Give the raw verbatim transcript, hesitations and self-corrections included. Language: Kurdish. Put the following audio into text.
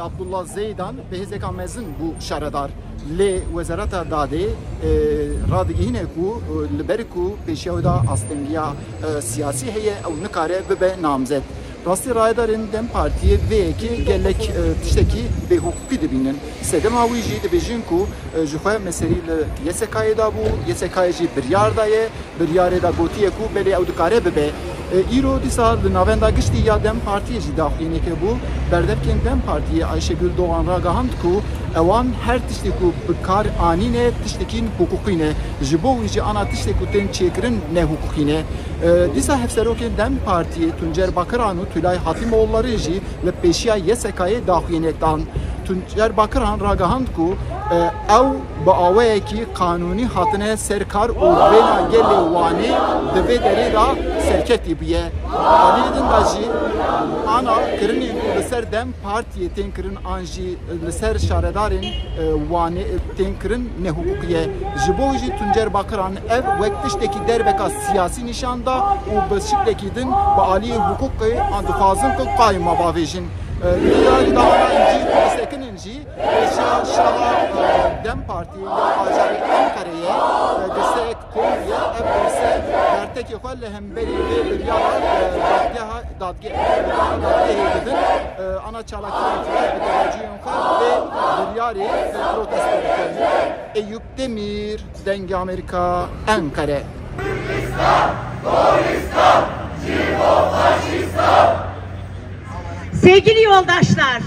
Abdullah Zeydan bi hêzeka mezin bû şaredar. Lê Wezareta Dadê, e, radigihîne ku, e, li ber ku pêşiya wê de astengiya, e, siyasî heye, ew nikare bibe namzet. Rastî rayedarên DEM Partiyê vê yekê gelek, e, tiştekî bêhiqûqî dibînin. Sedema wî jî dibêjin ku, e, ji xwe meserî li YSK'yê de bû, YSK'yê jî biryar daye, biryarê de gotiye ku belê ew dikare bibe. E, îro dîsa li Navenda Giştî ya DEM Partiyê jî daxuyaniyeke bû. Berdevkên DEM Partiyê Ayşegül Doğan ragihand ku ewan her tiştê ku bi kar anîne tiştekî hiqûqî ne. Ji bo wî jî ana tiştê ku tên çêkirin nehiqûqî ne. E, dîsa hevserokên DEM Partiyê Tuncer Bakiran û Tülay Hatimoğulları jî li pêşiya YSK'yê daxuyaniyek dan. Tuncer Bakiran ragihand ku, e, ew bi awayekî qanûnî hatine ser kar û vêna gelê Wanê di vê derê de serkeftî bûye. Aliyê din de jî ana kirinên ku li ser DEM Partiyê tên kirin an jî li ser şaredarên, e, Wanê, e, tên kirin nehiqûqî ye. Ji bo wî jî Tuncer Bakiran ev wek tiştekî derbeka siyasî nîşan da û bi şiklekî din bi aliyê hiqûqê an dixwazin ku qayîm me bavêjin. E, Li yarî dahana jî ku disekinin jî pêşiya şeva, e, DEM Partiyê ya bajarê Enqereyê, e, girseyek kongre, ev girse bertekê xwe li hemberî vê biryara, e, dadgeha, dadge-, dadgehê didin. E, ana çalakiyên xwe bi tevacûyên xwe vê biryarê, e, protesto dikin. Eyûp Demîr, Dengê Amerîka, Enqere. Sevgili yoldaşlar,